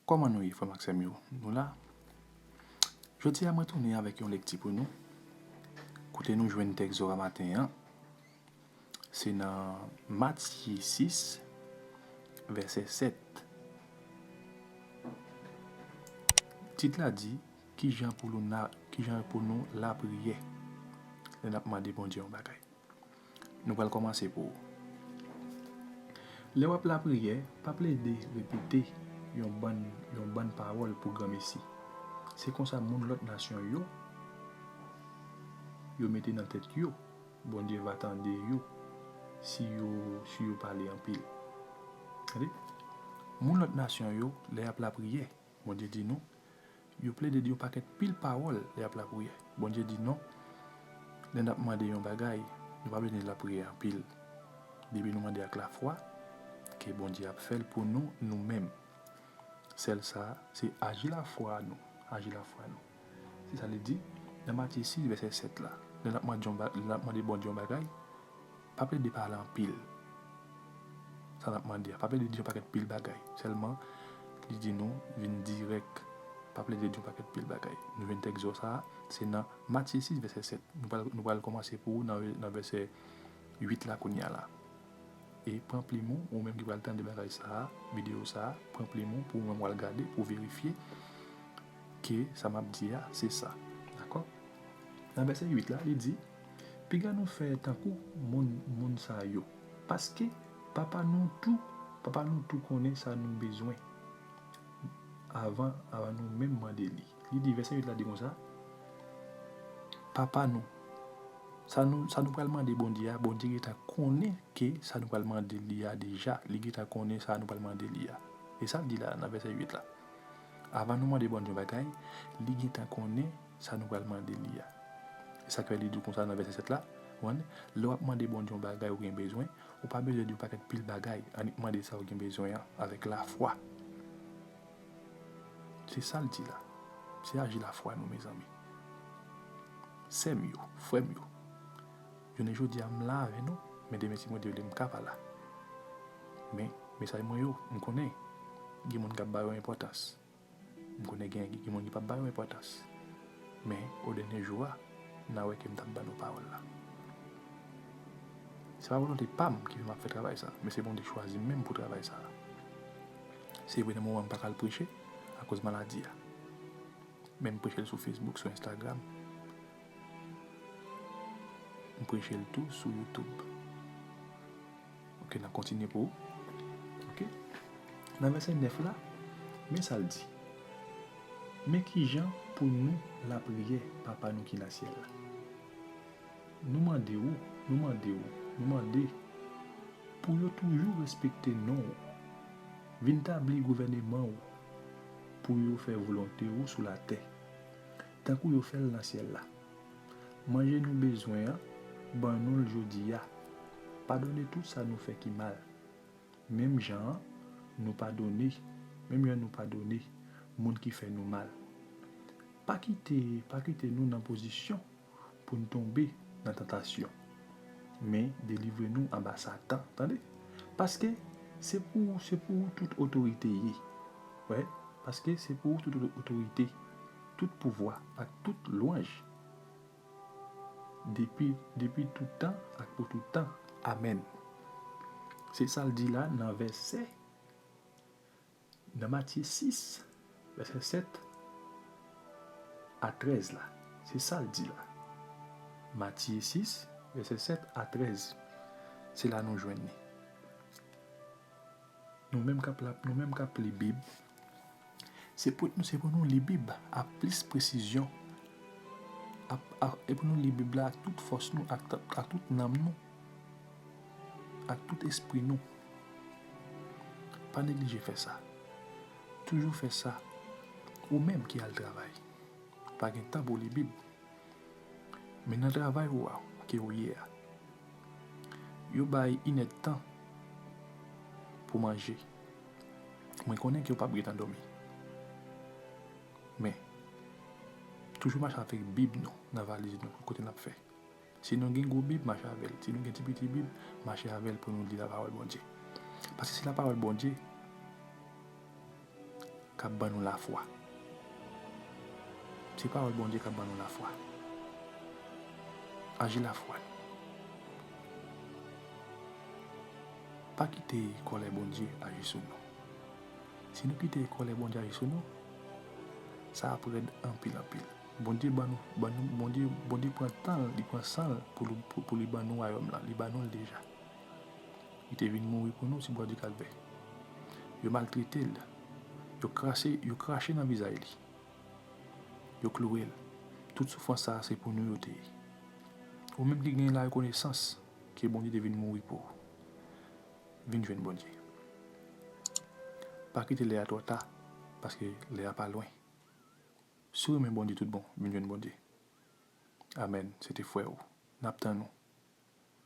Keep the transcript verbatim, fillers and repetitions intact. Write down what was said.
Kòman nou ye, frè m ak sè m yo? Nou la? Jodi a, mwen tounen avèk yon lekti pou nou. Kote nou jwenn tèks zora maten an, se nan Matye sis, vèsè sèt. Tit la di, kijan pou nou na-, kijan pou nou lapriyè lè n ap mande Bondye yon bagay. Nou pral kòmanse pou ou. Lè w ap lapriyè, pa plede repete yon bann, yon bann pawòl pou granmesi. Se konsa moun lòt nasyon yo, yo mete nan tèt yo, Bondye va tande yo si yo, si yo pale anpil. Tande? Moun lòt nasyon yo, lè y ap lapriyè, Bondye di nou, yo plede di yon pakèt pil pawòl lè y ap lapriyè. Bondye di non, lè n ap mande yon bagay, nou pa bezwen lapriyè anpil. Depi nou mande ak lafwa, ke Bondye ap fè l pou nou, nou menm. Sèl sa, se aji lafwa nou, aji lafwa nou. Se sa li di nan Matye sis, vèsè sèt la. Lè n ap mande yon ba-, lè n ap mande Bondye yon bagay, pa plede pale anpil. Sa n ap mande a, pa plede di yon pakèt pil bagay. Sèlman, li di nou, vin dirèk. Pa plede di yon pakèt pil bagay. Nou jwenn tèks zò sa a, se nan Matye sis, vèsè sèt. Nou pral, nou pral kòmanse pou ou nan, nan vèsè uit la kounye a la. E pran plim ou, ou menm ki pral tande bagay sa a, videyo sa a, pran plim ou pou ou menm w al gade, pou w verifye ke sa m ap di a, se sa. Dakò? Nan vèsè uit la, li di, piga nou fè tankou moun, moun sa yo. Paske Papa nou tou, Papa nou tou konnen sa nou bezwen avan, avan nou menm mande li. Li di, vèsè uit la di konsa, Papa nou, sa nou, sa nou pral mande Bondye a, Bondye gentan konnen ke sa nou pral mande li a deja. Li gentan konnen sa nou pral mande li a. E sa l di la nan vèsè uit la. Avan nou mande Bondye yon bagay, li gentan konnen sa nou pral mande li a. E sa k fè li di w konsa nan vèsè sèt la, ou konprann? Lè w ap mande Bondye yon bagay ou gen bezwen, ou pa bezwen di yon pakèt pil bagay, annik mande sa ou gen bezwen an avèk lafwa. Se sa l di la. Se aji lafwa nou, mezanmi. Sè m yo, frè m yo, jounen jodi a, m la avè nou, men demen si Bondye vle, m ka pa la. Men, mesaj mwen yo, m konnen gen moun k ap ba yo enpòtans. M konnen gen, gen moun ki p ap ba yo enpòtans. Men, o dènye jou a, n a wè ke m t ap ba nou pawòl la. Se pa volonte pa m ki fè m ap fè travay sa, men se Bondye chwazi m menm pou travay sa a. Se vre, nan moman m pa ka al preche akoz maladi a. Men m preche l sou Facebook, sou Instagram. M preche l tou sou YouTube. Ok, n ap kontinye pou ou. Ok. Nan vèsè nèf la, men sa l di. Men kijan pou nou lapriyè Papa nou ki nan syèl la. Nou mande w, nou mande w, nou mande pou yo toujou respekte non w. Vin tabli gouvèneman w, pou yo fè volonte w sou latè, tankou yo fè l nan syèl la. Manje nou bezwen an, ban nou l jodi a. Padone tout sa nou fè ki mal, menm jan an nou padone, menm jan nou padone moun ki fè nou mal. Pa kite, pa kite nou nan pozisyon pou n tonbe nan tantasyon, men delivre nou anba Satan. Tande? Paske se pou, se pou ou tout otorite ye. Wè, paske se pou ou tout otorite, tout pouvwa ak tout lwanj, depi, depi tout tan ak pou tout tan. Amèn. Se sa l di la nan vèsè, nan Matye sis, vèsè sèt a trèz la. Se sa l di la. Matye sis, vèsè sèt a trèz. Se la nou jwenn li. Nou menm k ap la, nou menm k ap li Bib, se pou, se pou nou li Bib ak plis presizyon. Ak, ak, e pou nou li Bib la ak tout fòs nou, ak, ak tout nanm nou, ak tout espri nou. Pa neglije fè sa. Toujou fè sa. Ou menm ki al travay, pa gen tan pou li Bib. Men nan travay ou a, ke ou ye a, yo bay inèdtan pou manje. Mwen konnen ke w p ap gentan dòmi. Men, toujou mache avèk Bib nou nan valiz nou, kote n ap fè. Si nou gen gwo Bib, mache avè l. Si nou gen ti piti Bib, mache avè l pou nou li lapawòl Bondye. Paske se lapawòl Bondye k ap ban nou lafwa. Se pawòl Bondye k ap ban nou lafwa. Aji lafwa nou. Pa kite kòlè Bondye aji sou nou. Si nou kite kòlè Bondye aji sou nou, sa ap rèd anpil, anpil. Bondye ban nou, ban nou, Bondye, Bondye pran tan l, li pran san l pou, li- pou, pou li ban nou wayòm lan. Li ban nou l deja. Li te vin mouri pou nou sou bò di Kalvè. Yo maltrete l. Yo krache, yo krache nan vizaj li. Yo klouwe l. Tout soufrans sa a, se pou nou yo te ye. Ou menm ki gen larekonesans ke Bondye te vin mouri pou ou, vin jwenn Bondye. Pa kite lè a twò ta, paske lè a pa lwen. Si w renmen Bondye tout bon, vin jwenn Bondye. Amèn. Se te frè ou. N ap tann ou.